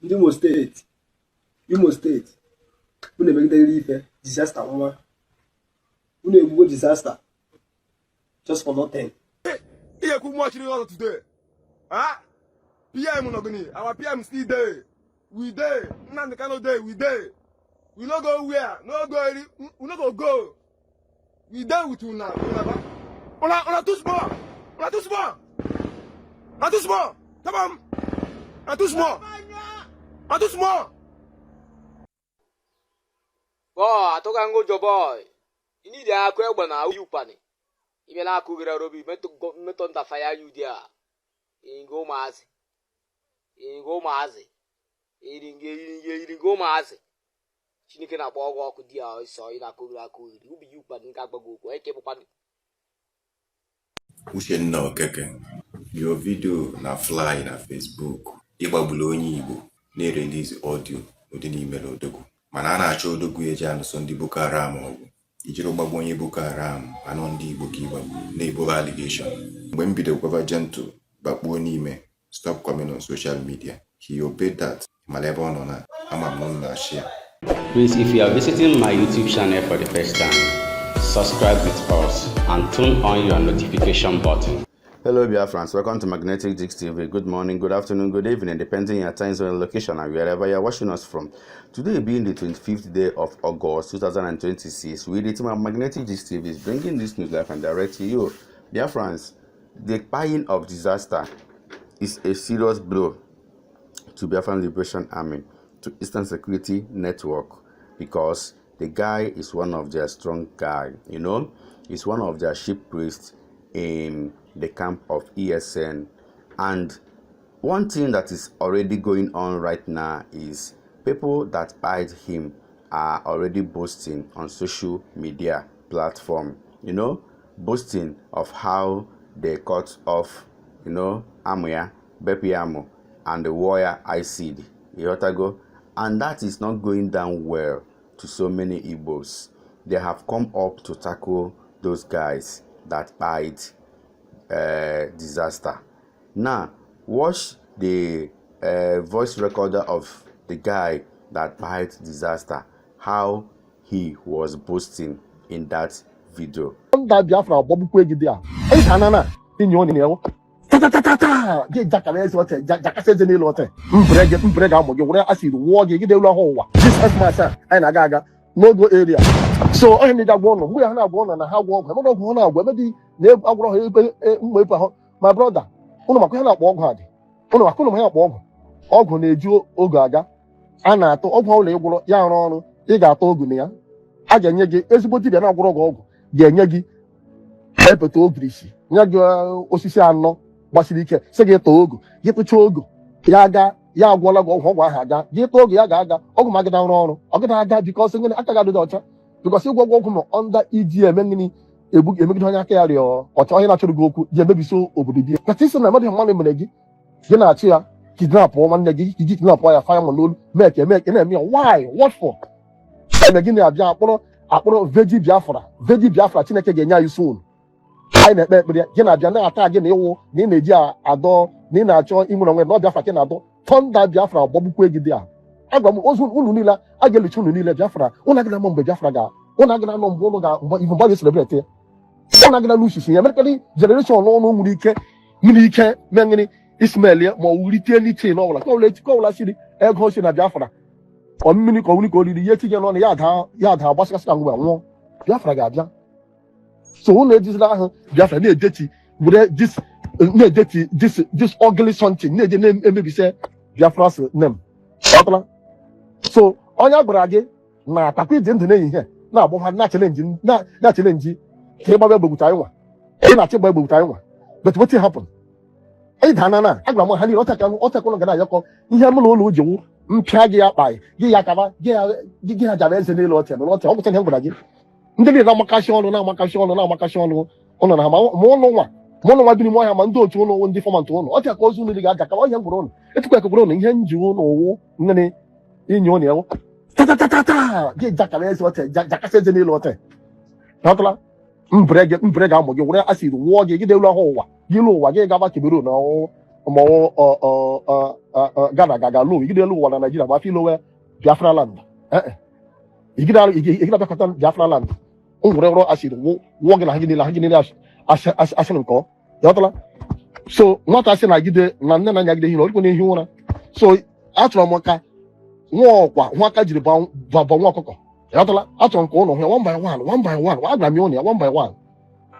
Ndị Imo Steeti, Imo Steeti, unu emegidere ife Disaster nwa unu egbugo Disaster just for nothing. Ihe ekwu much ọzọ today. Ah, PM nọ gịnị? Our PM still dey. We dey. Nnamdi Kanu dey. We dey. We no go where, no go any, we no go go. We dey with una. Una una una too small. Una too small. Una too small. Come on. Una too small. Una too small. Boy, atụga ngụjọ boy. You need akụ egbe na uyu kwani. Ị na akụ gịra robi metọ nta fire you there. Ingo ụmụazị. Ingo ụmụazị. Iringe iringe iringe ụmụazị. Chineke na-akpọ ọgwụ ọkụ di ya ọsọ ị na-akụ gịrị akụ gịrị ubi yi ụkpanị nke agbago okwu eke bụkwanị. Uchenna Okeke, your video na fly na Facebook. Ịgbagburu onye Igbo na-erelease audio ụdị n'imere odogwu, mana a na-achọ odogwu eji anụso ndị Boko Haram ọgụ. Ijiri gbagbu onye Boko Haram anọ, ndị Igbo ka ịgbagbu na-ebobe allegation. Mgbe m bido gwaba Gentle bakpuo n'ime, stop coming on social media, he obeyed that. Mana ebe ọ nọ na ama m na ọ na-achị ya. Please, if you are visiting my YouTube channel for the first time, subscribe with us and turn on your notification button. Hello, Biafrans. Welcome to Magnetic Jigs TV. Good morning, good afternoon, good evening, depending on your time zone and location and wherever you're watching us from. Today being the 25th day of August 2026, we, the team of Magnetic Jigs TV, is bringing this news live and direct to you. Biafrans, the buying of Disaster is a serious blow to Biafran Liberation Army, to Eastern Security Network, because the guy is one of their strong guy. He's one of their chief priests in the camp of ESN. And one thing that is already going on right now is people that buyed him are already boasting on social media platform, boasting of how they cut off, amụ ya, bepụ ya amụ, and the warrior ICD. Ịghọtago? And that is not going down well to so many Igbos. They have come up to tackle those guys that died Disaster. Now, watch the voice recorder of the guy that died Disaster, how he was boasting in that video. Nda Biafra gbagbukwe gị dị a ịda na na inyi ọ na-ewu tatatata gị jakara eze ọtị jakasị eze n'elu ọtị mbere gị mbere ga-amụ gị were acid wụọ gị gị elu ahụ ụwa. This Xmas a anyị na-aga aga n'ogo area, so onye na-eji agwa ụnụ mgbe ha na-agwa ụnụ na ha gwọ ọgwụ emere ọgwụ ha na-agwọ ebe dị na agwọrọ ha ebe mma epu ahụ. My brother, ụnụ makwa ihe na-akpọ ọgwụ a dị ụnụ maka ụnụ ma ihe na-akpọ ọgwụ. Ọgwụ na-eji oge aga a na-atụ ọgwụ ọbụla ịgwụrọ ya arụ ọrụ. Ị ga-atụ ogu na ya a ga-enye gị. Ezigbo dibịa na-agwụrọ gị ọgwụ ga-enye gị epeta ogirisi, nye gị osisi anọ gbasiri ike, sị gị tọọ ogu. Gị tụchaa ogu ya aga, ya agwọla gị ọgwụ. Ọgwụ ahụ aga, gị tụọ ogu ya ga-aga. Ọgwụ ma agịda arụ ọrụ ọ gịda aga because ngịnị aka ga-adịdị ọcha, because ịgwọ ọgwụ nọ under iji eme ngịnị egbu emegide onye aka ya rịọ ọcha, onye na-achọrọ gị okwu ji emebisi obodo gị. Kata isi na mmadụ mmadụ mere gị, gị na-achị ya kidnap nwanne gị, iji kidnap ya fanya ma n'olu mee ka eme ka na-eme ya. Why? What for? Eme gị na-abịa akpọrọ akpọrọ Virgin Biafra, Virgin Biafra Chineke ga-enye anyị soon. Anyị na-ekpe ekpere, gị na-abịa na-ata gị na ịwụ na ị na-eji adọ na ị na-achọ inwere onwe na ọ Biafra ka ị na-adọ. Thunder Biafra gbagbukwe gị dị a. Agwa m ozu unu niile a ga-elicha unu niile. Biafra unu agịna anọ mgbe Biafra ga unu agịna anọ mgbe unu ga mgbe ihu mgbe a ga-ecelebrate ya. Unu agịna n'usisi ya merekarị generation ọnụ nwere ike mee ngịnị ismail ya ma ọ wulite n'ite n'ọbụla ka ọbụla ka ọbụla siri ego si na Biafra ọ mmiri ka ọ nwere ka oriri ya etinye n'ọnụ ya ada ya ada gbasịkasị ka ngwa nwụọ. Biafra ga-abịa, so unu ejizila ahụ Biafra na-edeti were this na-edeti this ugly something na-eje na-emebise Biafra's name. Ghọtara? So onye a gwara gị na atakwa ije ndụ n'ehihie na-agbụ ha na-achallenge na-achallenge ka ị gbaba egbegbute anyị nwa ị na-achọ ịgba egbegbute anyị nwa. But wetin happen? Ị dana na agwara m ha niile ọtaka ọtakụnụ ga na-ayọkọ ihe mụ na ụlọ ji wụ mpịa gị akpa gị ya kaba gị ya gị ha jara eze n'elu ọtị na ọtị. Ọ gwụcha ihe m gwara gị. Ndị niile na-amakasị ọnụ na-amakasị ọnụ na-amakasị ọnụ ụnụ na ha ma ụlọ nwa bi n'ime ọhịa ma ndị otu ụlọ ndị informant ụnụ ọtị ka ozu ụnụ ga-aja kaba. Ihe m gwara ụnụ etukwa ekekwara ụnụ ihe nji ụnụ wụ mmiri inyi ụnụ ewu tatatata gị jakara eze ọtị jakasị eze n'elu ọtị. Ghọtara? Mbere gị mbere ga-amụ gị were acid wụọ gị gị elu ahụ ụwa gị elu ụwa gị gaba Cameroon na ọwụ. Ma ọ Ghana ga-aga lo igide elu ụwa na Naijiria ma afọ ilowe Biafra land. Igide abịakọta Biafra land nwere rọ acid wụọ gị na ha gị niile, ha gị niile asịrị nke ọ ịghọtala. So nwata sị na gide na nne na nna gide ehi na na-ehi ụra. So achọrọ m ka nwa ọkwa nwa aka jiri ba nwa ọkụkọ, ịghọtala. Achọrọ m ka ụnụ hụ ya one by one, one by one. Agwara m ya ụnụ ya one by one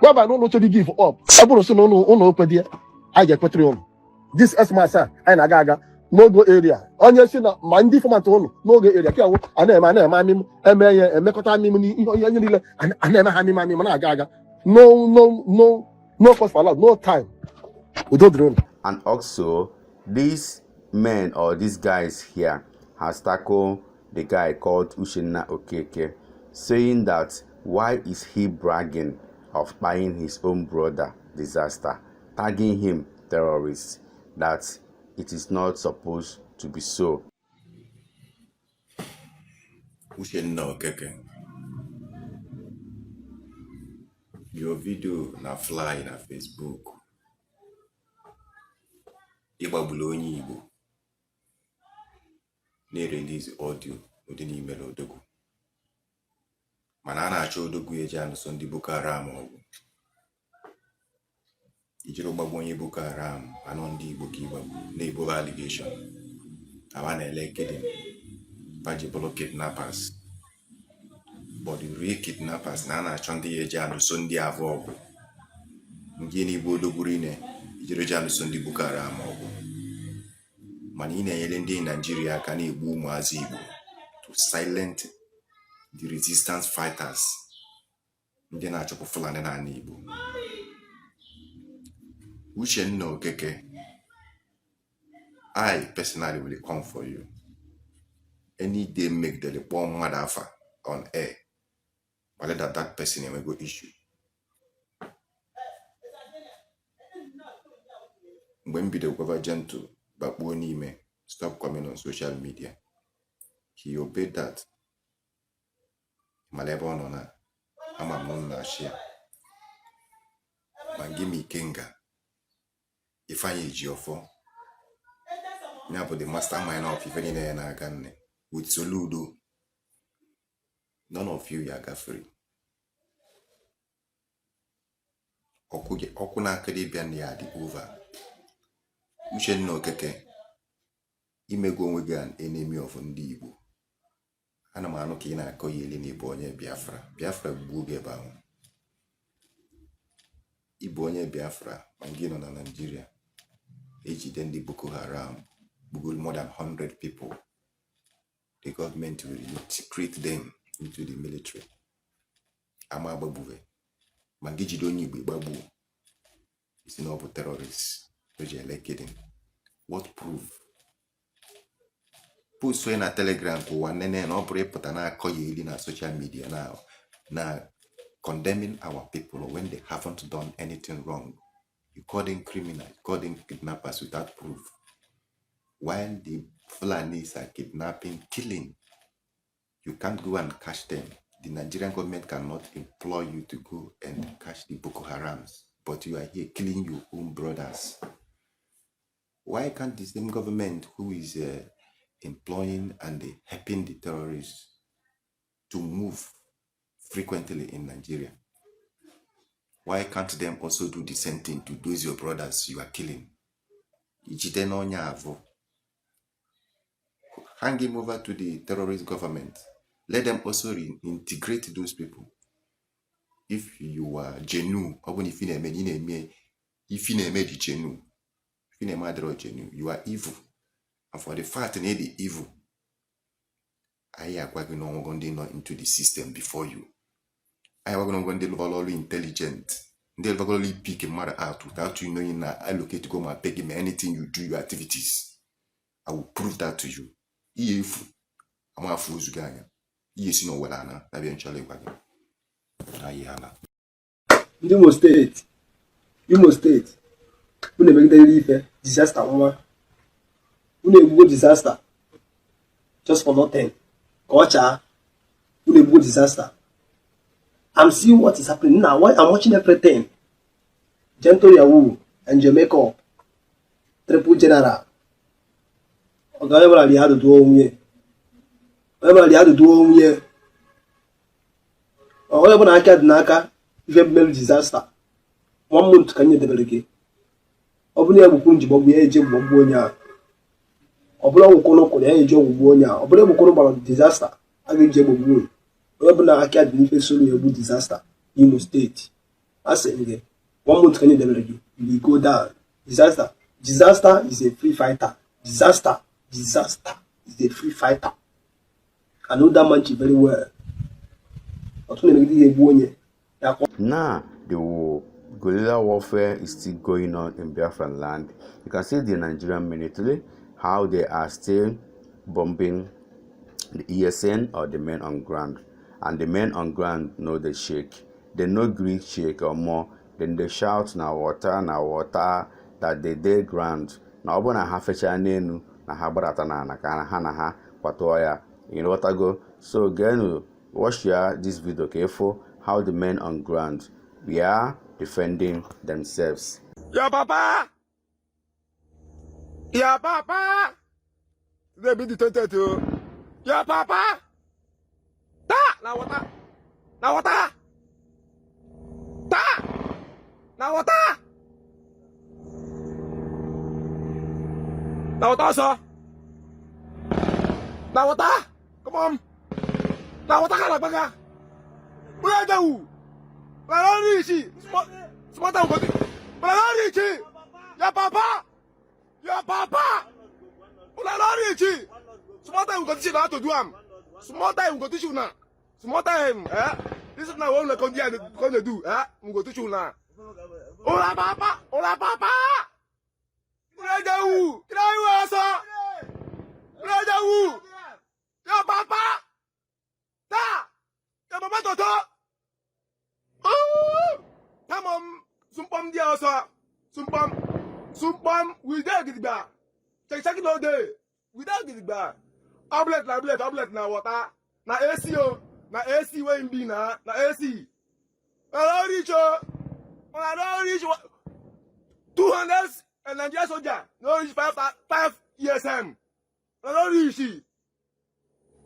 whereby na ụnụ chọrọ give up. Ọ bụrụ sị na ụnụ ụnụ okwe dị ya, anyị ga-ekwetere ụnụ this Xmas a anyị na-aga aga n'ogo area. Onye si na ma ndị informant ụnụ n'oge area ka awụ a na-eme amịm eme ya emekọta amịm n'ihe ihe niile a na-eme ha amịm amịm na-aga aga. No, no, no, no cause for alarm, no time. Udo dịrị ụnụ. And also, these men or these guys here has tackled the guy called Uchenna Okeke, saying that why is he bragging of buying his own brother Disaster, tagging him terrorist, that it is not supposed to be so. Uchenna Okeke, your video na fly na Facebook. Ịgbagburu onye Igbo na-erelease audio ụdị n'imere odogwu, mana a na-achọ odogwu eji anụso ndị Boko Haram ọgụ. Ijiri gbagbu onye Boko Haram anọ ndị Igbo ka ịgbagbu na-ebobe allegation awa na-ele kedin baji bụrụ kidnappers, but the real kidnappers na a na-achọ ndị ya eji alụso ndị avụ ọgụ. Nke na-igbo odogwu ine ijiri ji alụso ndị Boko Haram ọgụ, mana ị na-enyere ndị Naijiria aka na-egbu ụmụazị Igbo to silent the resistance fighters ndị na-achụpụ Fulani n'ala Igbo. Uchenna Okeke, I personally will come for you. Any day make the kpọọ mmadụ afa on air, but that person enwego issue. Mgbe m bido gwaba Gentle bakpuo n'ime, stop coming on social media, he obeyed that. Mana ebe ọ nọ na ama m na ọ na-achị ya ma gị ma Ikenga Ifeanyi Ejiofor ya bụ the mastermind of ife niile ya na-aga nne with Soludo. None of you ya aga free. Ọkụ na-aka dibịa na ya dị over. Uchenna Okeke, imego onwe gị an enemy of ndị Igbo. Ana m anụ ka ị na-akọ ya ele na ịbụ onye Biafra. Biafra gbuo gị ebe ahụ. Ịbụ onye Biafra ma gị nọ na Naịjirịa ejide ndị Boko Haram gbugoro more than 100 people. The government will integrate them into the military. Ama agbagbuve ma gị jide onye Igbo gbagbuo isi na ọ bụ terrorist o ji ele kedin. What proof? Post onye na Telegram ka ụwa nene na ọ bụrụ ịpụta na-akọ ya eli na social media na condemning our people when they haven't done anything wrong. You call them criminals, you call them kidnappers without proof, while the Fulanis are kidnapping, killing. You can't go and catch them. The Nigerian government cannot employ you to go and catch the Boko Harams, but you are here killing your own brothers. Why can't the same government who is employing and helping the terrorists to move frequently in Nigeria, why can't them also do the same thing to those your brothers you are killing? Ijide n'onye avụ, hang him over to the terrorist government. Let them also reintegrate those people. If you are genuine, ọ bụ na ife na-eme, ị na-eme ife na-eme dị genuine, ife na-eme adịrọ genuine, you are evil. And for the fact na ị dị evil, anyị agwa gị n'ọnwụgo ndị nọ into the system before you. Anyị agwa gị n'ọnwụgo ndị lụbara ọrụ intelligent, ndị lụbara ọrụ pick mmadụ out without you knowing na allocate go ma pay gị ma anything you do, your activities. I will prove that to you. Ihe efu ama afụ ozu gị anya, ihe si n'owere ana na-abịa nchọrọ ịgwa gị anyị ala. Ndị Imo Steeti, Imo Steeti, unu emegidere ife Disaster nwa unu egbugo Disaster just for nothing ka ọ chaa. Unu egbugo Disaster. I'm seeing what is happening now. I'm watching everything. Gentle Yahoo and your makeup. Triple General. Ọga onye bụla rie adụdụ onwe, onye bụla rie adụdụ onwe, onye bụla aka dị n'aka ife mmerụ Disaster. One month ka nye debere gị. Ọ bụrụ ya gbukwu nji gbagbu ya, eji gbagbuo onye ahụ. Ọ bụrụ ọgwụ kwụrụ kwụrụ ya, eji ọgwụ gbuo onye ahụ. Ọ bụrụ egbukwụrụ gbara Disaster, a ga-eji egbe gbuo onye ọbụla aka dị n'ife soro ya egbu Disaster n'Imo Steeti. A sị gị, one month ka nye debere gị, you will go down. Disaster, Disaster is a free fighter. Disaster, Disaster is a free fighter. I know that man very well. Ọtụ na-emegide ihe egbu onye ya. Now, the guerrilla warfare is still going on in Biafran land. You can see the Nigerian military, how they are still bombing the ESN or the men on ground. And the men on ground no dey shake. They no gree shake or more. Then they shout, "Na water, na water," that they dey ground. Na ọ bụrụ na ha fechaa n'elu na ha gbadata n'ala ka ha na ha kwatuo ya. Ịghọtago? So geenụ, watch ya this video ka ịfụ how the men on ground were defending themselves. Your papa! Your papa! Today be the 20th. Your papa! Ta! Na water! Na water! Ta! Na water! Na water, sir! Na water! Come on! Na water ka na-agbaga! Where are you? Na don reach! Small, small time go. Na don reach! Your papa! Your papa! Una don reach! Small time we go teach you how to do am. Small time we go teach you now. Small time, eh? This is now what we come here come dey do, eh? We go teach you now. Una papa! Una papa! Una dey who? Una who also? Una dey who? Your papa! Ta! Your papa toto! Oh! Come on, sumpam di also. Sumpam. Sumpam, we dey gidigba. Check check no dey. We dey gidigba. Omelet na omelet, omelet na water. Na AC o. Na AC wey im be na. Na AC. Una don reach o. Una don reach 200 Nigeria soldier. No reach 5 5 ESM. Una don reach.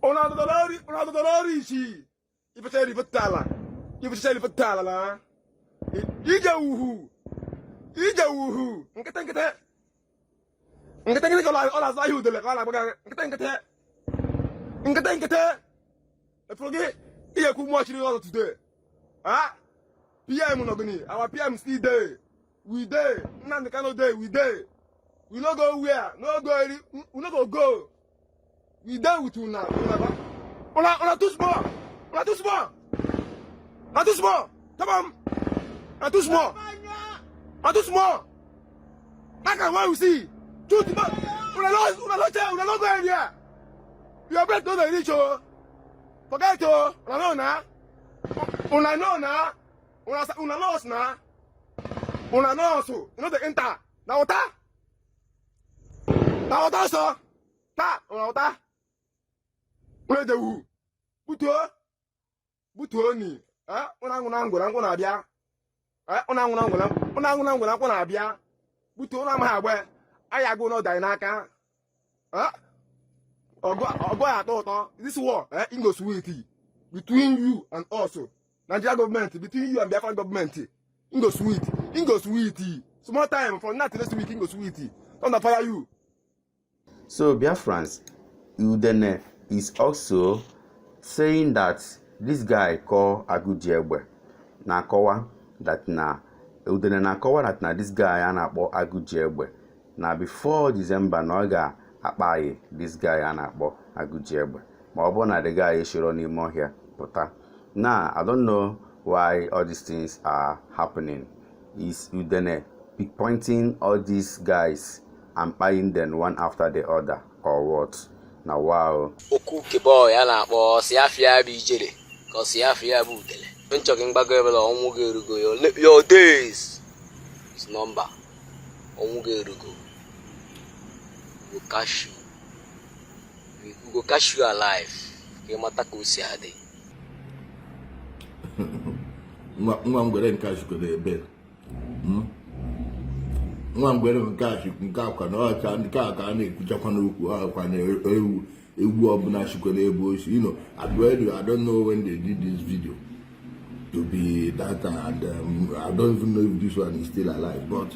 Una don reach. Una don reach. Ife ife tala. Ife ife tala na. Ije uhu. Ije uhu. Nkịtị nkịtị. Nkịtị nkịtị ka ọ na-azụ ahịa udele ka ọ na-agbaga nkịtị nkịtị. Nkịtị nkịtị. Efuru gị ihe ekwu mmụọ chiri ọzọ today. Ah? PM nọ gịnị? Our PM still dey. We dey. Nnamdi Kanu dey. We dey. We no go where. No go any. We no go go. We dey with una. Una una una too small. Una too small. Una too small. Come on. Una too small. Una too small. How can what we see? Truth. Una no una no tell. Una no go anywhere. Your breath no dey reach o. Forget o. Una know na. Una know na. Una una nurse na. Una nurse. You no dey enter. Na water. Na water so. Ta una water. Una dey wu. Butuo. Butuo ni. Eh? Una anwụ na ngwụ na nkwụ na-abịa. Eh? Una anwụ na ngwụ na una anwụ na ngwụ na nkwụ na-abịa. Butuo na amaghị agba. Anyị agụ n'ọdụ anyị n'aka. Eh? Ọgụ ọgụ a atọ ụtọ. This war, eh, e go sweet between you and us. Nigeria government, between you and Biafra government. E go sweet. E go sweet. Small time from now to next week, e go sweet. Thunder fire you. So, Biafrans, Udene is also saying that this guy called Agujiegbe na-akọwa that na Udene na-akọwa that na this guy a na-akpọ Agujiegbe na before December na ọ ga-akpa anyị this guy a na-akpọ Agujiegbe ma ọ bụrụ na the guy eshiro n'ime ọhịa pụta. Now, I don't know why all these things are happening. Is Udene pinpointing all these guys and buying them one after the other or what? Now, wow. Okwu nke boy a na-akpọ si afịa bụ ijele ka ọ si afịa bụ udele nchọ gị mgbago ebele ọnwụ gị erugo. Your days is number. Ọnwụ gị erugo. We go catch you, we go catch you alive ka ị mata ka o si adị. Nwa nwa m gwere nke a jikwara ebe. Nwa ngwere nke a chikwu nke akwa na ọcha nke a ka a na-ekwuchakwa n'okwu akwa na ewu egwu ọbụla chikwa n'ebe osi. I don't know when they did this video to be that, and I don't even know if this one is still alive. But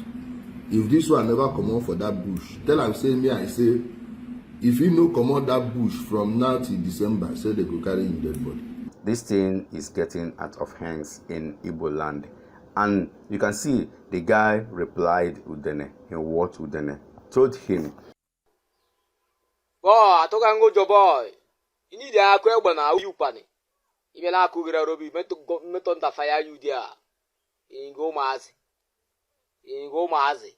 if this one never comot for that bush, tell am say me I say, if he no comot that bush from now till December, say they go carry him dead body. This thing is getting out of hands in Igbo land. And you can see the guy replied Udene in what Udene told him. Boy, atụga ngụjọ boy. You need akụ egbe na uyi ụkpani. Ị bịa na-akụghịrị robi metọ nta fire you there. Ingo ụmụazị. Ingo ụmụazị.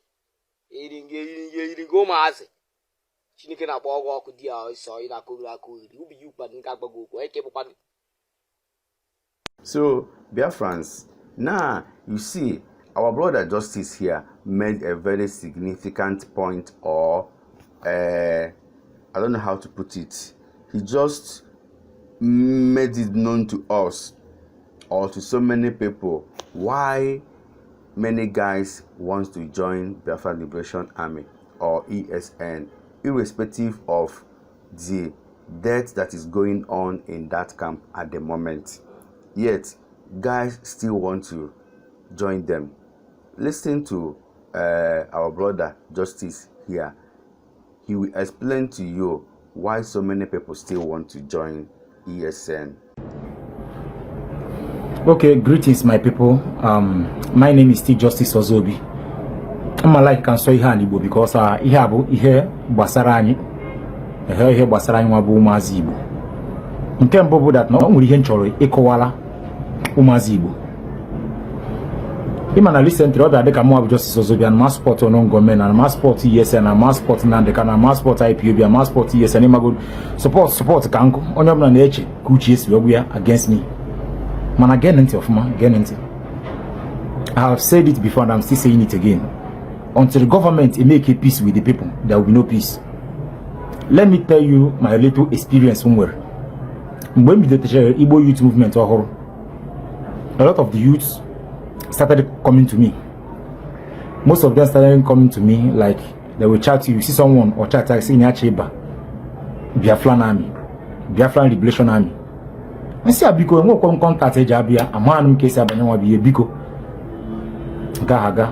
Iringe iringe iringe ụmụazị. Chineke na-akpọ ọgụ ọkụ di ya ọsọ ị na-akụghịrị akụghịrị. Ubi yi ụkpani nke agbago okwu. Eke bụkwanị. So, Biafrans, now you see our brother Justice here made a very significant point, or I don't know how to put it. He just made it known to us or to so many people why many guys want to join Biafra Liberation Army or ESN, irrespective of the death that is going on in that camp at the moment. Yet, guys still want to join them. Listen to our brother Justice here. He will explain to you why so many people still want to join ESN. Okay, greetings, my people. My name is still Justice Ozobi. I'm like ka nsọ ihe a n'Igbo because ihe a bụ ihe gbasara anyị, ehe, ihe gbasara anyị nwa bụ ụmụazị Igbo. Nke mbụ bụ that na ọ nwere ihe m chọrọ ịkọwara ụmụazị Igbo. Ịma na recently ọ bịa dịka mụ bụ Justice Ozobi na ma support unknown gunmen, na ma support ESN, na ma support Nnamdi Kanu, na ma support IPOB, na ma support ESN. Ịmago support support ka nkụ onye ọbụla na-eche ka uche esi wee gwu ya against me. Mana gee ntị ọfụma, gee ntị. I have said it before and I'm still saying it again: until the government make a peace with the people, there will be no peace. Let me tell you my little experience m nwere mgbe m bidotechara Igbo youth movement ọhụrụ. A lot of the youths started coming to me. Most of them started coming to me, like they will chat you. You see someone or chat like saying ya ịba Biafran Army, Biafran Liberation Army. Nsị a, biko, enwekwa m contact eji abịa, amaghị m ka esi abanye nwa bụ ihe, biko. Nke ahụ aga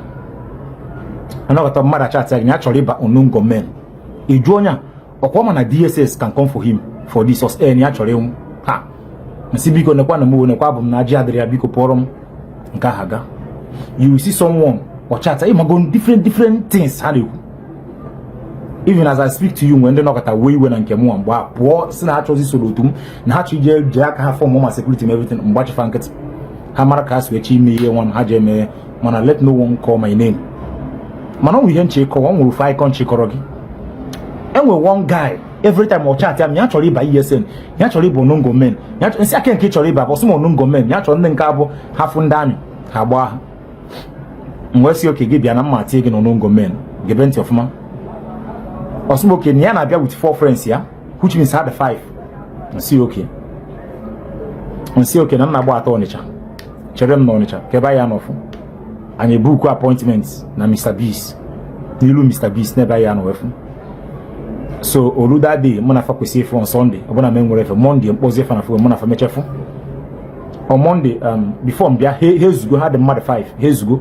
anọkọta mmadụ achat gị na ya chọrọ ịba unknown gunmen. Ị jụọ onye a ọkwa ma na DSS can come for him for this or ya chọrọ ịnwụ ha. Nsị, biko, nekwa na m nekwa abụ m na ajị adịrị ya, biko pụọrọ m. Nke ahụ aga. You will see someone or chat, ịmago different different things ha na-ekwu. Even as I speak to you, nwere ndị nọkọta wee iwe na nke mụnwa mgbe a pụọ si na ha chọzi soro otu m na ha chọ ije jee aka ha form ma security m everything. Mgbachifa nkịtị, ha mara ka ha si wee chi ime ihe nwa ha ji eme, mana let no one call my name. Mana ọ nwere ihe nche ịkọwa, ọ nwere ofe icon chịkọrọ gị. Enwere one guy, every time ọ chat ya m, ya chọrọ ịba ESN, ya chọrọ ịba unknown gunmen. Ya nsị aka nke chọrọ ịba bụ sị m unknown gunmen, ya chọrọ ndị nke abụ ha fụ ndị amị ha gbaa ha. M wee sị, oke, gị bịa na mma tie gị na unknown gunmen. Gebe ntị ọfụma. Ọsị m oke, na ya na-abịa with four friends ya, which means ha dị five. Nsị oke, nsị oke na nna gba atọ Ọnịcha chere m na Ọnịcha ka ebe anyị anọfụ. Anyị book appointment na Mr Beast, n'ilu Mr Beast n'ebe anyị anọ wefu. So olu that day mụ na fa kwesị ịfụ on Sunday, ọbụna m enwere efe Monday mkpọzi efe na phone mụ na fa mechefu on Monday. Before m bịa, ha ezugo, ha dị mmadụ 5, ha ezugo.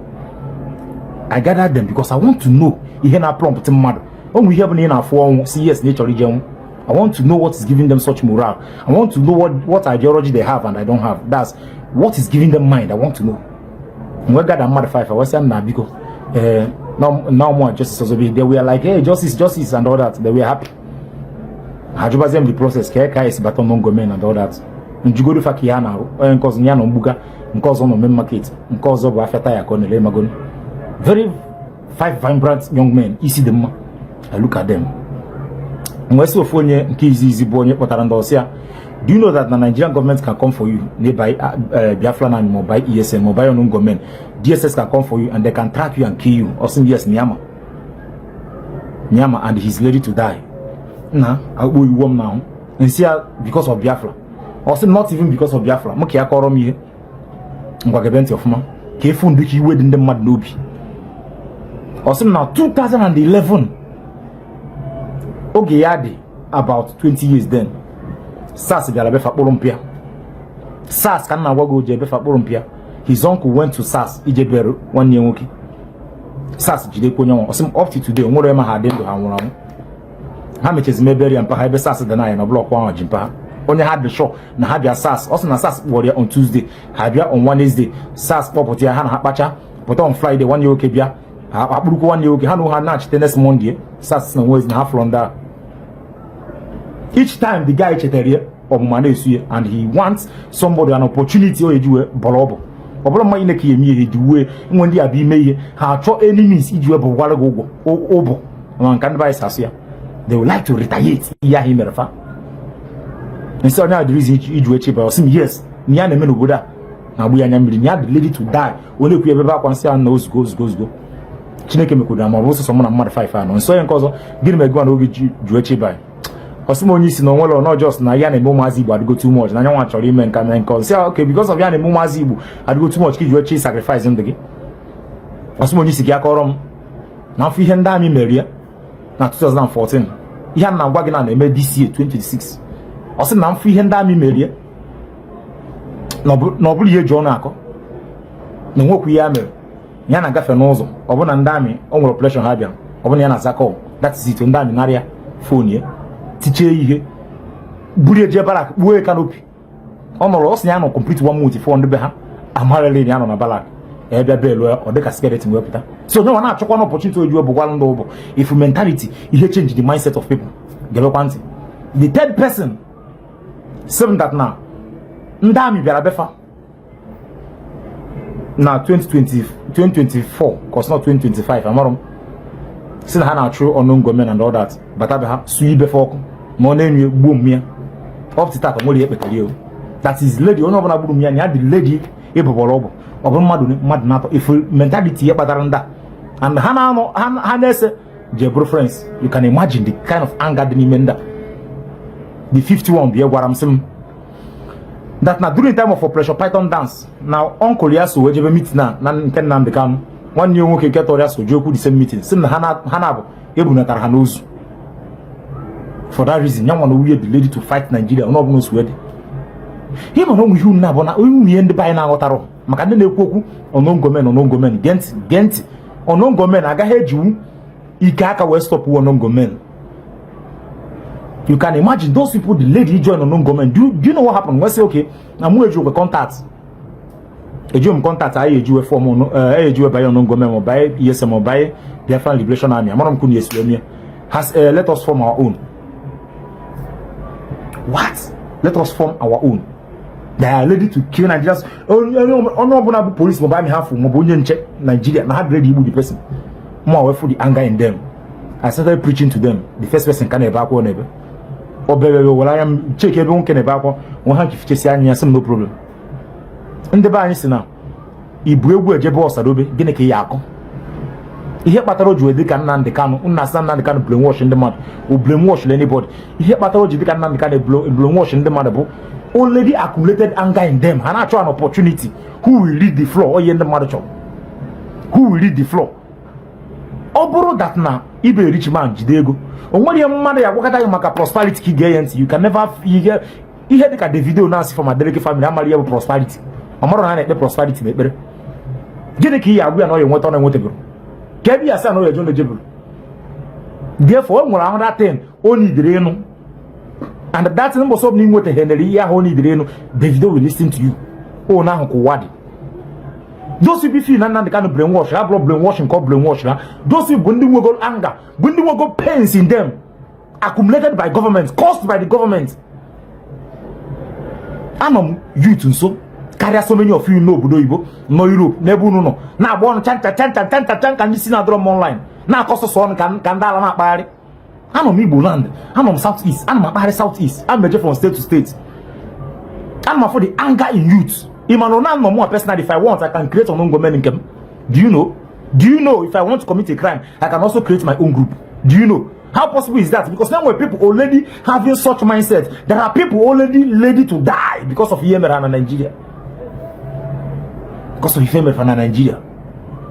I gathered them because I want to know ihe na-prompt mmadụ. O nwere ihe bụ na ị na-afụ ọnwụ si yes na ị chọrọ ije nwụ. I want to know what is giving them such morale. I want to know what ideology they have and I don't have. That's what is giving them mind. I want to know. Mgbe gather mmadụ 5, I was saying na biko, now more Justice Ozobi. They were like, "Hey, justice, justice," and all that. They were happy. Ha jụbazie m the process ka esi bata unknown gunmen and all that. Njugodu fa ka ihe a na-arụ. Onye nke ọzọ ya nọ mgbuga, nke ọzọ nọ main market, nke ọzọ bụ afịa taya ka ọ na-ele magonu. Very five vibrant young men, isi dị mma. I look at them. Mgbe sị ofu onye nke izi izi bụ onye kpọtara ndị ọsịa, "Do you know that the Nigerian government can come for you nearby Biafran Army or by ESN or by unknown gunmen? DSS can come for you and they can track you and kill you." Ọ sị yes, Nyama. Nyama, and he's ready to die. Na akpọ iwu m now. Nsị ya because of Biafra. Ọ sị not even because of Biafra. Mụ ka ya kọrọ m ihe. Ngwa, gebe ntị ọfụma ka efu ndụ ka iwe dị ndị mmadụ n'obi. Ọ sị m na 2011, oge ya dị about 20 years then, SARS bịara befa kpụrụ mpịa. SARS ka m na-agwa gị, oji ebefa kpụrụ mpịa. His uncle went to SARS ije bere nwanne ya nwoke. SARS jidekwa onye nwa. Ọ sị m up to today, onwere ma ha dị ndụ, ha nwụrụ anwụ. Ha mechezi mebere ya mpa ha ebe SARS dị na ya na block ahụ ji mpa ha. Onye ha dị sure na ha bịa SARS, ọ sị na SARS kpọrọ ya on Tuesday, ha bịa on Wednesday, SARS kpọpụta ya, ha na ha kpacha pụta. On Friday, nwanne ya nwoke bịa, ha akpụrụkwa nwanne ya nwoke, ha na ha na-achite. Next Monday, SARS na Wednesday na ha fụrụ ndị ahụ. Each time the guy chetara ya, ọmụma na-esu ya, and he wants somebody, an opportunity o eji wee bọrọ ọbụ. Ọ bụrụ mma ine ka ya eme ihe dị uwe nwe ndị a bụ ime ihe ha achọ enemies iji wee bụgwara gị ụgwọ ụbụ ma nka ndị be anyị si asụ ya. They would like to retaliate ihe ahụ i mere fa. Nsị onye a dịrị iji wee cheba. Ọsị m yes, na ya na-eme n'obodo a na-agbụ ya anya mmiri, na ya dị ready to die. Onye ekwu ebe akwa nsị a na ozugbo ozugbo ozugbo Chineke mekwuru ma ọ bụ sọsọ mụ na mmadụ 5 anọ nsọ onye nke ọzọ. Gịnị mere gị na oge ji wee cheba? Ọsị m onye isi na onwere ọnọ jos na ya na-eme ụmụazị Igbo adịgo too much, na anya nwa chọrọ ime nka mee nke ọzọ. Sị okay, because of ya na-eme ụmụazị Igbo adịgo too much ka iji wee chi sacrifice ndụ gị? Ọsị m onye isi gị akọrọ m na afọ ihe ndị army mere ya na 2014. Ihe a na-agwa gị na na-eme this year 2026. Ọ sị na mfụ ihe ndị army mere ya na ọ bụrụ ihe eji ọnụ akọ na onwekwu ihe ya mere. Ya na-agafe n'ụzọ, ọ bụ na ndị army o nwere operation ha bịara, ọ bụ na ya na zakọ, that is it. Ndị army narịa phone ya, tichie ihe, buru eje barrack, kpuo ya canopy. Ọ nọrọ, ọ sị ya nọ complete one month fọ ndị be ha amarịrị ya nọ na barrack ebe belu ya, ọ dịka skeleton wepụta. So onye nwa na-achọkwa na opportunity oji bụkwara ndị ụbụ if mentality ihe change the mindset of people. Gebekwa ntị, the third person sị that na ndị army bịara befa na 2020, 2024, cause not 2025, amarọ m, si na ha na-achụ unknown gunmen and all that, bata be ha su ibefe ọkụ ma ọ na-enyo gbuo mmịa. Up to tata nwere ihe ekpetara ya. That is ready. Onye ọbụla gburu m ya na ya dị ready ịbụbọrọ ọbụ. Ọ bụrụ mmadụ mmadụ na-atọ ifu mentality ihe kpatara ndị a and ha na-anọ ha na-ese je bụrụ friends. You can imagine the kind of anger dị n'ime ndị a. The 51 bịa gwara m, sị m that na during time of Operation Python Dance, na uncle ya so wee jebe meeting na nke Nnamdi Kanu. Nwanne ya nwoke nke tọrọ ya so jee okwu the same meeting. Sị na ha na-abụ ebunatara ha n'ozu. For that reason, ya nwa na nwunye dị ready to fight Nigeria onye ọbụla osu dị. Ihe mana ụmụ ihe unu na-abụ na onye ihe ndị be anyị na-aghọtarụ maka ndị na-ekwu okwu unknown gunmen, unknown gunmen. Gee ntị, gee ntị. Unknown gunmen agaghị ejiwu ike aka wee stop unknown gunmen. You can imagine those people, the lady join unknown gunmen. Do you know what happened? We say okay, na mụ eji contact, eji m contact anyị ejiwe form, ejiwe banye unknown gunmen ma banye ESM ma banye Biafran Liberation Army. Amara m kunu esi eme has let us form our own. What? Let us form our own. They are ready to kill Nigerians. Onye ọbụla bụ police maọbụ army ha fụ maọbụ onye nche Nigeria, na ha dị ready igbu the person. Mụ wee fụ the anger in them. I started preaching to them. The first person ka na-ebe akwa, na-ebe obere were anya m cheki ebe nwoke na-ebe akwa nwe ha nkifichesi anya ya, sị m no problem. Ndị be anyị si na ibu egwu ejebe ọsadobe, gịnị ka ị ya akụ? Ihe kpatara o ji wee dị ka Nnamdi Kanu nna asị na Nnamdi Kanu brainwash ndị mmadụ, o brainwash anybody. Ihe kpatara o ji dị ka Nnamdi Kanu brainwash ndị mmadụ bụ already accumulated anger in them. Ha na-achọ an opportunity. Who will lead the floor? Onye ndị mmadụ chọrọ, who will lead the floor? Ọ bụrụ that na ibe rich man jide ego, o nwere ihe mmadụ ya agwakọta gị maka prosperity ka ị ga-enye ntị. You can never ihe ihe dịka Davido na-asị from Adeleke family amara ihe bụ prosperity. Ọ mara na a na-ekpe prosperity n'ekpere. Gịnị ka ị ya agwa ya na ọ ya enweta ọ na-enwetabere ka ebe ya sị na ọ ya eje ọ na-ejebere? Therefore, o nwere another thing o nidere ịnụ, and that thing mbọsọ ọbụla inwetaghenere ihe ahụ o nidere ịnụ, Davido will listen to you. O na ahụ ka ụwa dị. Those people feel na Nnamdi Kanu brainwash ha, bụrụ brainwash nke ọ brainwash ha. Those people bụ ndị nwego anger, bụ ndị nwego pains in them, accumulated by government, caused by the government. Anọ m youth nso karịa so many of you n'obodo oyibo, nọ Europe, n'ebe unu nọ na-agba ọnụ chancha chancha chancha chan ka ndị si na-adọrọ m online na-akọ sọsọ ọnụ ka ndị ala na-akpagharị. Anọ m Igbo land, anọ m South East, ana m akpagharị South East, ana m eje from state to state. Ana m afụ the anger in youth. Ịma na na nọ mụ personally, if I want, I can create unknown gunmen nke m. Do you know? Do you know if I want to commit a crime, I can also create my own group? Do you know how possible is that? Because now when people already having such mindset, there are people already ready to die because of ihe mere na Nigeria, because of ihe mere na Nigeria.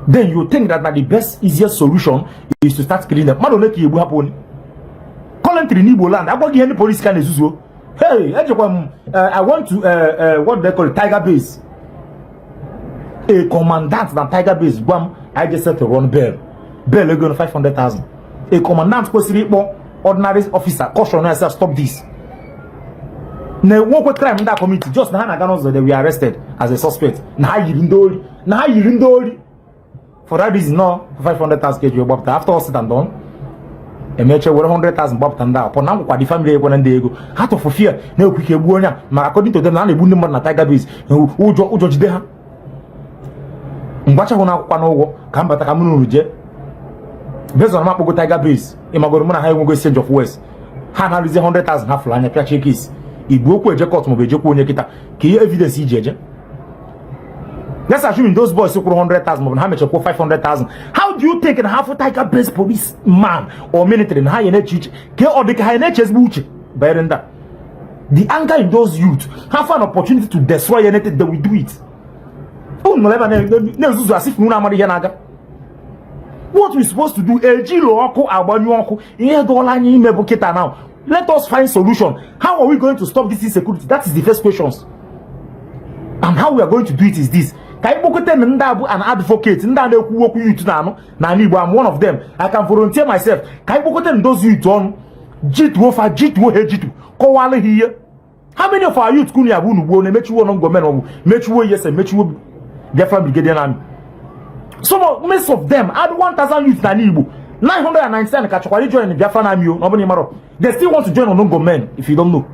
Then you think that na the best, easiest solution is to start killing them. Mmadụ ole ka egbu hapụ onye currently n'Igbo land agwaghị ihe ndị polisi ka na-ezuzuo. Hey, ejekwa m, I want to what they call it, Tiger Base. A commandant na Tiger Base gwa m anyị je settle run bail, bail ego 500,000. A commandant kwesịrị ịkpọ ordinary officer, caution ya, "Stop this," na enwekwe crime ndị a committee, just na ha na-aga n'ụzọ, they were arrested as a suspect na ha yiri ndị ori, na ha yiri ndị ori. For that reason, no 500,000 ka eji wee gbapụta. After all said and done, emeche were 100,000 gbapụta ndị ahụ pọ na ngwakwa. The family ekwe na ndị ego ha tụfu fear na-ekwu ike egbuo onye a, ma according to them na a na-egbu ndị mmadụ na Tiger Base. Ụjọ, ụjọ jide ha. Mgbachahụ na akwụkwọ n'ụgwọ ka m bata ka m nụrụ jee based on m akpọgo Tiger Base. Ịmagoro mụ na ha enwego exchange of words, ha na-arụzie 100,000 ha fụrụ anya pịachie case. Igbu okwu eje court maọbụ ejekwa onye kịta ka ihe evidence iji eje. Let's assume those boys kwụrụ 100,000 maọbụ na ha mechakwuo 500,000. How do you think na ha fụ Tiger Base police man or military na ha ya na-eche uche ka ọ dị ka ha na-eche ezigbo uche banyere ndị a? The anger in those youth have an opportunity to destroy anything, they will do it. Unu nọrọ ebe a na-ezuzu asị funu amara ihe na-aga. What we supposed to do, ejiri ọkụ agbanyụ ọkụ. Ihe dọọla anyị ime bụ kịta now, let us find solution. How are we going to stop this insecurity? That is the first questions. And how we are going to do it is this: ka anyị kpokọta na ndị abụ an advocate, ndị a na-ekwu okwu youth na-anụ n'ala Igbo. I'm one of them. I can volunteer myself ka anyị kpokọta those youth ọnụ, jituo fa, jituo ha ejitu, kọwalụ ha ihe. How many of our youth kunu ya bụ unu gbuo na-emechiwo nọ gọọmenti maọbụ mechiwo ESN, mechiwo Biafra Brigadier Army? Some of, most of them add 1000 youth n'ala Igbo, 999 ka chọkwara join Biafra Army o. Na ọ bụrụ na ị marọ, they still want to join unknown gunmen. If you don't know,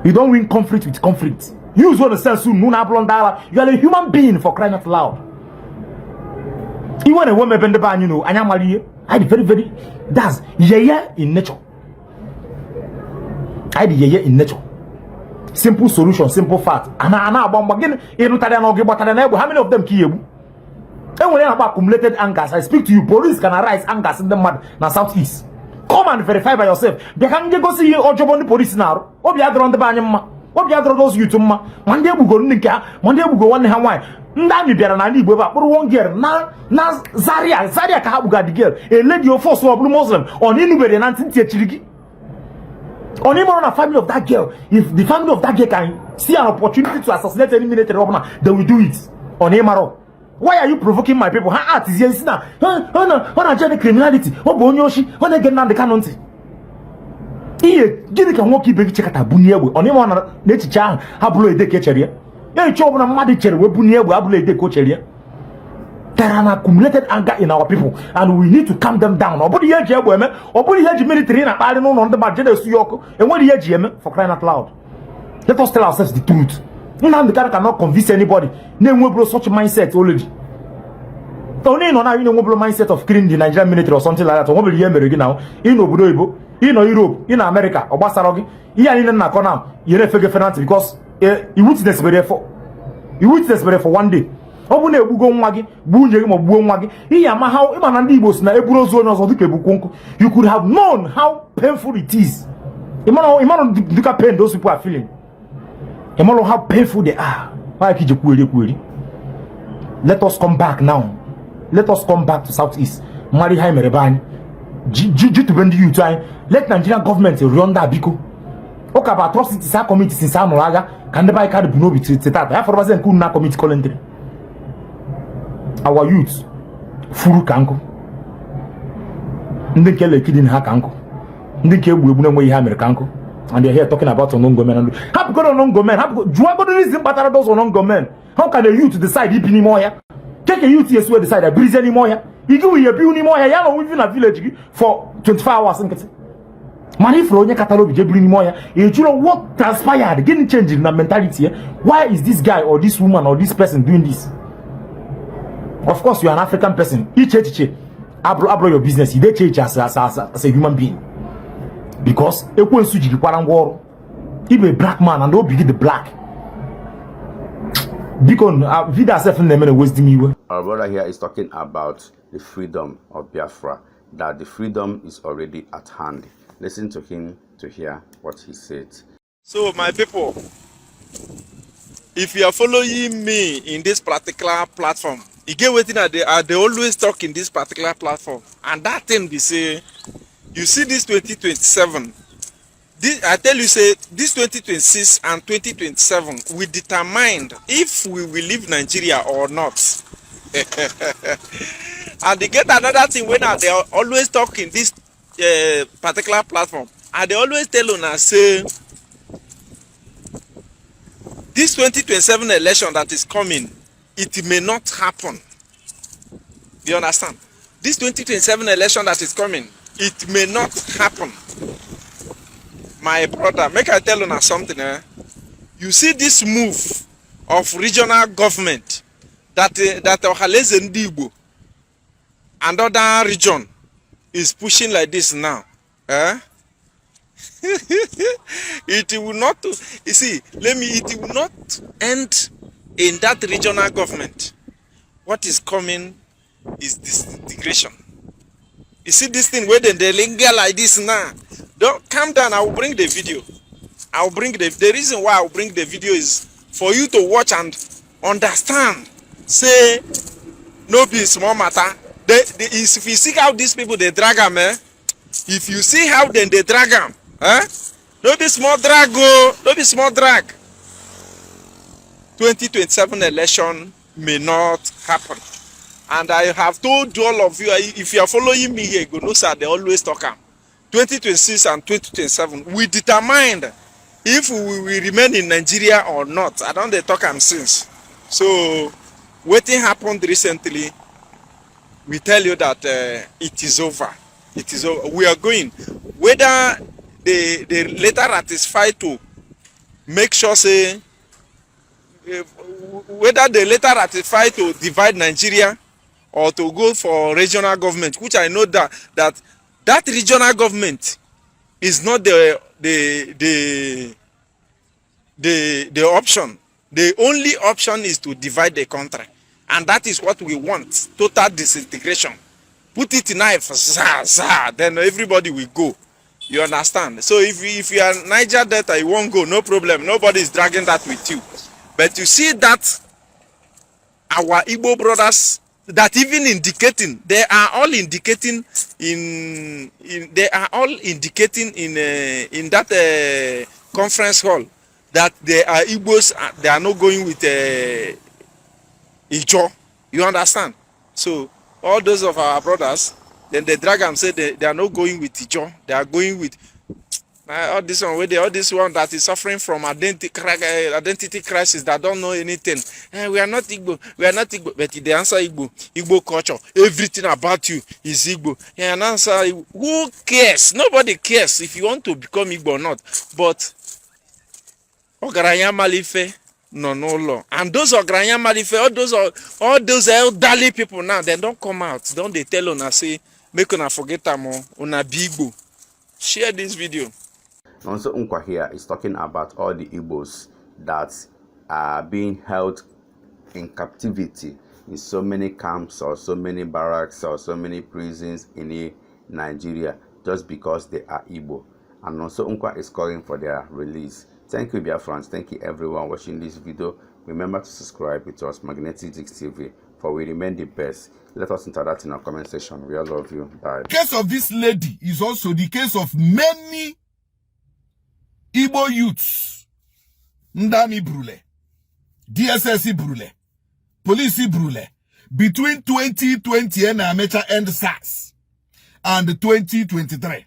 you don't win conflict with conflict. Use one sense unu na abụrụ ndị agha. You are a human being, for crying out loud. Iwe na-enwe m ebe ndị be anyị nọ, anyị amara ihe anyị dị very very, that's yeye in nature. Anyị dị yeye in nature. Simple solution, simple fact. Ana ana agba mgba gịnị ịnụtara ya n'ọgụ gbatara na egbe? How many of them ka ihe egbu enwere ya na-akpọ accumulated anger? As I speak to you, police can arise angers ndị mmadụ na South East. Come and verify by yourself. Bịa ka ndị gosi ihe ọjọbọ ndị polisi na-arụ. Obi adịrọ ndị be anyị mma, obi adịrọ those youth mma, ma ndị egbugoro ndị nke ha, ma ndị egbugoro nwanne ha nwaanyị. Ndị amị bịara n'ala Igbo ebe a kpụrụ one girl na Zaria. Zaria ka ha kpụga the girl, a lady of force, ọ bụrụ Muslim. Ọ na ịnụbere na ntị, ntị echiri gị. Ọ na ịmụrụ na family of that girl, if the family of that girl can see an opportunity to assassinate any military ọbụla, they will do it. Ọ na ịmarọ? Why are you provoking my people? Ha atizie isi na ọ na-aja criminality, ọ bụ onye oshi, ọ na-ege Nnamdị Kanụ ntị. Ihe gịnị ka nwoke ibe gị chekata bunye egbe? Ọ n'ime na n'echiche ahụ ha bụrụ ede ka echere ya. Echiche ọbụla mmadụ chere wee bunye egbe abụrụ ede ka o chere ya. There are an accumulated anger in our people and we need to calm them down. Ọ bụrụ ihe eji egbe eme, ọ bụrụ ihe eji military na-akpagharị n'ụlọ ndị mmadụ je na-esu ya ọkụ, enwere ihe eji eme. For crying out loud, let us tell ourselves the truth. Nnamdi Kanu cannot convince anybody na-enweburo such mindset already. Onye nọ na na-enweburo mindset of killing the Nigerian military or something like that, o nwebere ihe mere gị na ị nọ obodo oyibo, ị nọ Europe, ị na America, ọ gbasara gị. Ihe a niile na-akọ na ihe na-efe gị efe na ntị because i witness bere for one day. Ọ bụ na egbugo nwa gị, gbuo nwunye gị ma gbuo nwa gị, ihe ama ha. Ịma na ndị Igbo si na eburu ozu onye ọzọ dịka ebukwu nkụ. You could have known how painful it is. Ịmara dịka pain those people are feeling, ịmara how painful they are. Why ka iji kwueri ekwueri? Let us come back now. Let us come back to South East, mara ihe anyị mere be anyị, jitube ndị youth anyị. Let Nigerian government rịọ ndị a biko. Ụka bụ atrocities a commit since a nụrụ agha ka ndị be anyị ka bụ n'obi tata ya fọrọbazie nke unu na commit currently. Our youth furu ka nkụ, ndị nke lekidin ha ka nkụ, ndị nke egbu egbu na-enweghị ihe ha mere ka nkụ, and they're here talking about unknown gunmen. Hapụgodo unknown gunmen, hapụgo. Jụọgodo reason kpatara those unknown gunmen. How can a youth decide ibi n'ime ọhịa? Keke youth esi wee decide birizie n'ime ọhịa? Igi wụ ebiu n'ime ọhịa ya na onwe na village gị for 24 hours nkịtị, mana ifuru onye katara obi jee biri n'ime ọhịa, ị jụrụ what transpired? Gịnị changed na mentality ya? Why is this guy or this woman or this person doing this? Of course, you are an African person. Iche echiche abụrụ abụrụ your business. You dey eche echiche as a human being because ekwensu jirikwara ngwa ọrụ. Ịbụ a black man and obi gị dị black. Biko, video sef na-eme na ewezidi m iwe. Our brother here is talking about the freedom of Biafra, that the freedom is already at hand. Listen to him to hear what he said. So, my people, if you are following me in this particular platform, E get wetin I dey always talk in this particular platform, and that thing be say, you see this 2027, this, I tell you say this 2026 and 2027 we determined if we will leave Nigeria or not. And e get another thing wey I dey always talk in this particular platform. I dey always tell una say this 2027 election that is coming, it may not happen. You understand? This 2027 election that is coming, it may not happen. My brother, make I tell una something, eh? You see this move of regional government that Ohanaeze Ndị Igbo and other region is pushing like this now, eh? It will not, you see, let me, it will not end in that regional government. What is coming is disintegration. You see this thing wey dem dey linger like this now. Don't calm down. I will bring the video. I will bring the reason why I will bring the video is for you to watch and understand say no be small matter. If you see how these people dey drag am, eh? If you see how dem dey drag am, eh? No be small drag o, no be small drag. 2027 election may not happen. And I have told all of you, if you are following me here, you go know say I dey always talk am. 2026 and 2027 we determined if we will remain in Nigeria or not. I don dey talk am since. So wetin happened recently, we tell you that it is over. It is over. We are going. Whether they later ratify to make sure say whether they later ratify to divide Nigeria or to go for regional government, which I know that regional government is not the option. The only option is to divide the country, and that is what we want: total disintegration. Put it knife, za za, then everybody will go. You understand? So if you are Niger Delta, you won't go, no problem. Nobody is dragging that with you. But you see that our Igbo brothers that even indicating, they are all indicating in they are all indicating in that conference hall that they are Igbos, they are not going with Ijaw. You understand? So all those of our brothers, then they drag am say they are not going with Ijaw, they are going with all this one wey dey, all this one that is suffering from identity crisis, that don't know anything. We are not Igbo, we are not Igbo, but they answer Igbo, Igbo culture, everything about you is Igbo. Yeah, and answer Igbo. Who cares? Nobody cares if you want to become Igbo or not. But ọgaranya mara ife nọ n'ụlọ, and those ọgaranya mara ife, all those elderly people now, dem don come out, don dey tell una say make una forget am o, una be Igbo. Share this video. Nonso Nkwa here is talking about all the Igbos that are being held in captivity in so many camps or so many barracks or so many prisons in Nigeria just because they are Igbo. And Nonso Nkwa is calling for their release. Thank you, friends. Thank you, everyone watching this video. Remember to subscribe with us, Magnetic Dix TV, for we remain the best. Let us interact in our comment section. We all love you. Bye. Case of this lady is also the case of many Igbo youths. Ndị army burule, DSS burule, police burule between 2020 and amecha End SARS and 2023.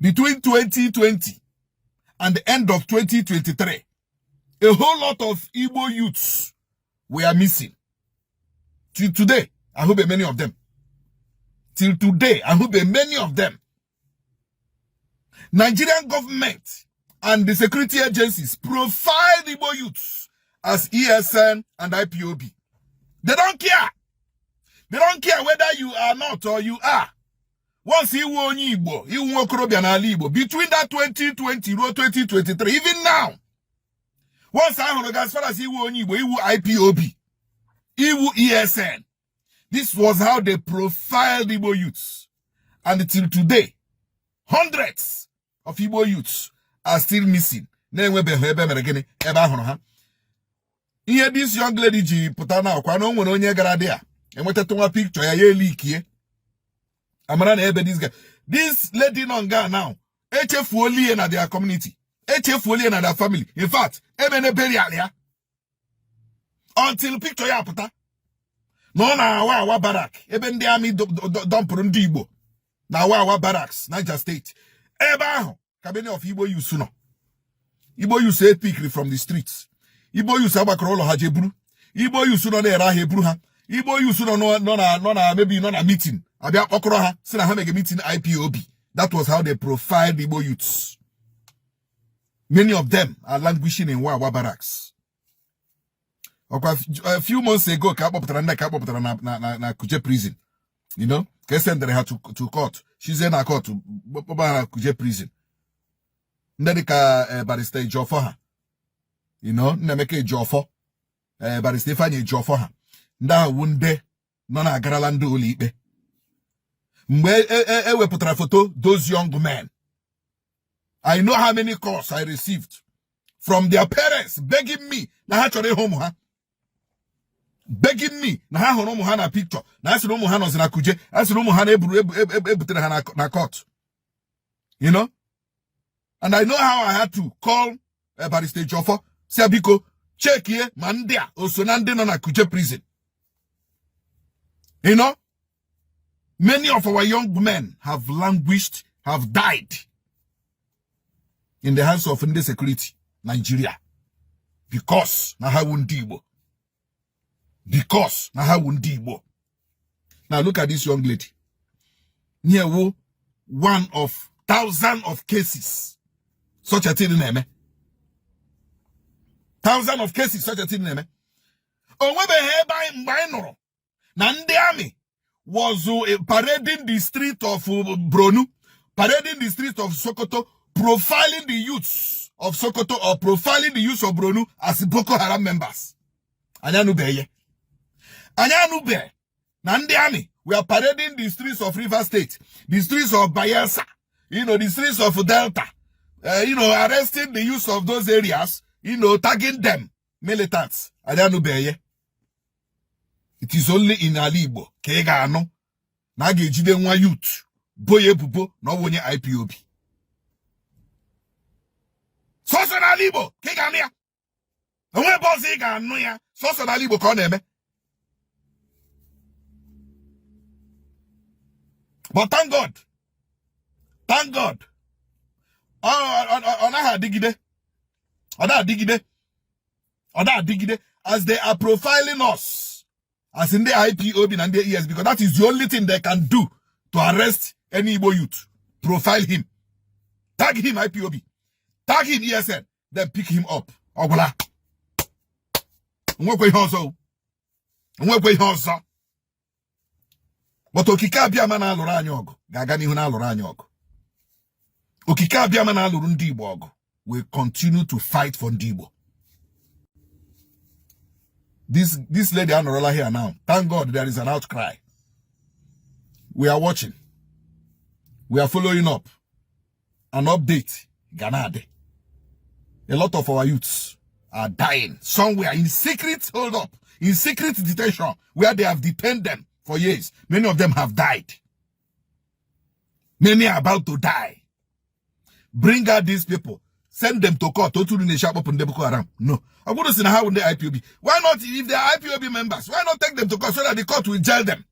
Between 2020 and the end of 2023, a whole lot of Igbo youths were missing. Till today, I hope many of them. Till today, I hope many of them. Nigerian government and the security agencies profile Igbo youths as ESN and IPOB. They don't care. They don't care whether you are not or you are. Once ị wụ onye Igbo, ị wụ nwokorobịa n'ala Igbo, between that 2020 ruo 2023, even now, once ahụrụ gị, as far as ị wụ onye Igbo, ị wụ IPOB, ị wụ ESN. This was how they profiled Igbo youths. And till today, hundreds of Igbo youths are still missing. Na-enwebeghị ebe mere gịnị, ebe ahụrụ ha. Ihe this young lady ji pụta na akwa na o nwere onye gara dị a enwetatụ nwa picture ya, ya elikie, amara na ebe this guy, this lady nọ nga now, echefuola ihe na their community, echefuola ihe na their family. In fact, emene burial ya until picture ya pụta na ọ na-awa awa barrack ebe ndị army dumpụrụ ndị Igbo na awa awa barracks, Niger State. Ebe ahụ ka many of Igbo youths nọ. Igbo youths epikiri from the streets, Igbo youths agbakọrọ ụlọ ha jee buru, Igbo youths nọ na-ere ahịa eburu ha, Igbo youths nọ na maybe nọ na meeting, abịa kpọkọrọ ha si na ha mege meeting IPOB. That was how they profiled Igbo youths. Many of them are languishing in Wawa barracks. Ọkwa a few months ago ka akpọpụtara ndị ka akpọpụtara na Kuje prison, ka e sendere ha to court, shizie na court kpọba ha na Kuje prison. Ndị dịka Barrister Ejiofor ha, Nnaemeka Ejiofor, Barrister Ifeanyi Ejiofor ha, ndị ahụ wu ndị nọ na-agarala ndị ụlọikpe. Mgbe e wepụtara foto those young men, I know how many calls I received from their parents begging me na ha chọrọ ịhụ ụmụ ha, begging me na ha hụrụ ụmụ ha na picture, na asịrị ụmụ ha nọzi na Kuje, asịrị ụmụ ha na-eburu ebutere ha na court. And I know how I had to call Barrister Ejiofor, si biko chekie ma ndị a o so na ndị nọ na Kuje prison. Many of our young men have languished, have died in the hands of ndị security Nigeria because na ha wu ndị Igbo, because na ha wu ndị Igbo. Now look at this young lady here, wu one of thousand of cases such a thing na-eme, thousand of cases such a thing na-eme. O nwebeghị ebe anyị mgbe anyị nụrụ na ndị army was parading the street of Borno, parading the street of Sokoto, profiling the youths of Sokoto or profiling the youths of Borno as Boko Haram members. Anyị anụbeghị ya. Anyị anụbeghị na ndị army were parading the streets of Rivers State, the streets of Bayelsa, the streets of Delta, arresting the youths of those areas, tagging them militants. Anyị anụbeghị ya. It is only in ala Igbo ka ị ga-anụ na a ga-ejide nwa youth bo ya ebubo na ọ bụ onye IPOB. Sọsọ n'ala Igbo ka ị ga-anụ ya. Onwe ebe ọzọ ị ga-anụ ya, sọsọ n'ala Igbo ka ọ na-eme. But thank God, thank God, ọ naghị adịgide, ọ na-adịgide, ọ na-adịgide. As they are profiling us as ndị IPOB na ndị ES, because that is the only thing they can do to arrest any Igbo youth: profile him, tag him IPOB, tag him ESN, then pick him up. Ọ gwụla. Nwekwa ihe ọzọ, nwekwa ihe ọzọ. But Okike Abịama na-alụrụ anyị ọgụ ga-aga n'ihu na-alụrụ anyị ọgụ. Okike Abịama na-alụrụ ndị Igbo ọgụ will continue to fight for ndị Igbo. This lady anọrọla here now. Thank God there is an outcry. We are watching, we are following up. An update ga na-adị. A lot of our youths are dying somewhere in secret hold up, in secret detention, where they have detained them for years. Many of them have died. Many are about to die. Bring out these people. Send them to court. Otu na-eshi akpọpụ ndị Boko Haram. No. Ọ bụrụ si na ha wụ ndị IPOB. Why not, if they are IPOB members, why not take them to court so that the court will jail them?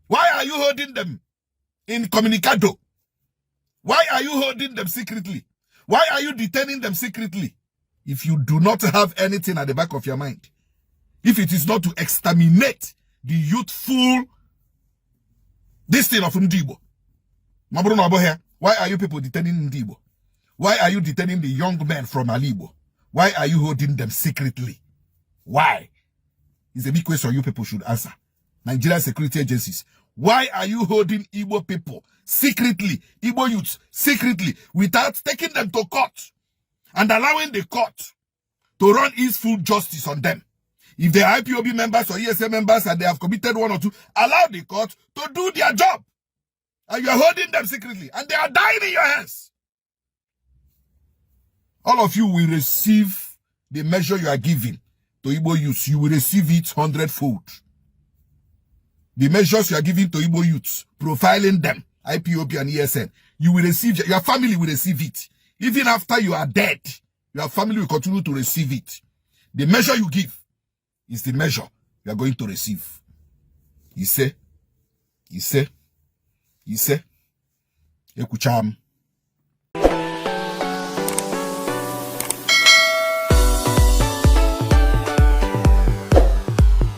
Why are you holding them incommunicado? Why are you holding them secretly? Why are you detaining them secretly? If you do not have anything at the back of your mind, if it is not to exterminate the youthful this thing of ndị Igbo, ma bụrụ na ọ bụghị ya, why are you people detaining ndị Igbo? Why are you detaining the young men from Ali Igbo? Why are you holding them secretly? Why? It's a big question you people should answer. Nigerian security agencies, why are you holding Igbo people secretly, Igbo youths secretly, without taking them to court and allowing the court to run its full justice on them? If they are IPOB members or ESA members and they have committed one or two, allow the court to do their job. And you are holding them secretly and they are dying in your hands. All of you will receive the measure you are giving to Igbo youths, you will receive it hundredfold. The measures you are giving to Igbo youths, profiling them, IPOB and ESN, you will receive, your family will receive it. Even after you are dead, your family will continue to receive it. The measure you give is the measure you are going to receive. Ise, ise, ise, ekwucha m.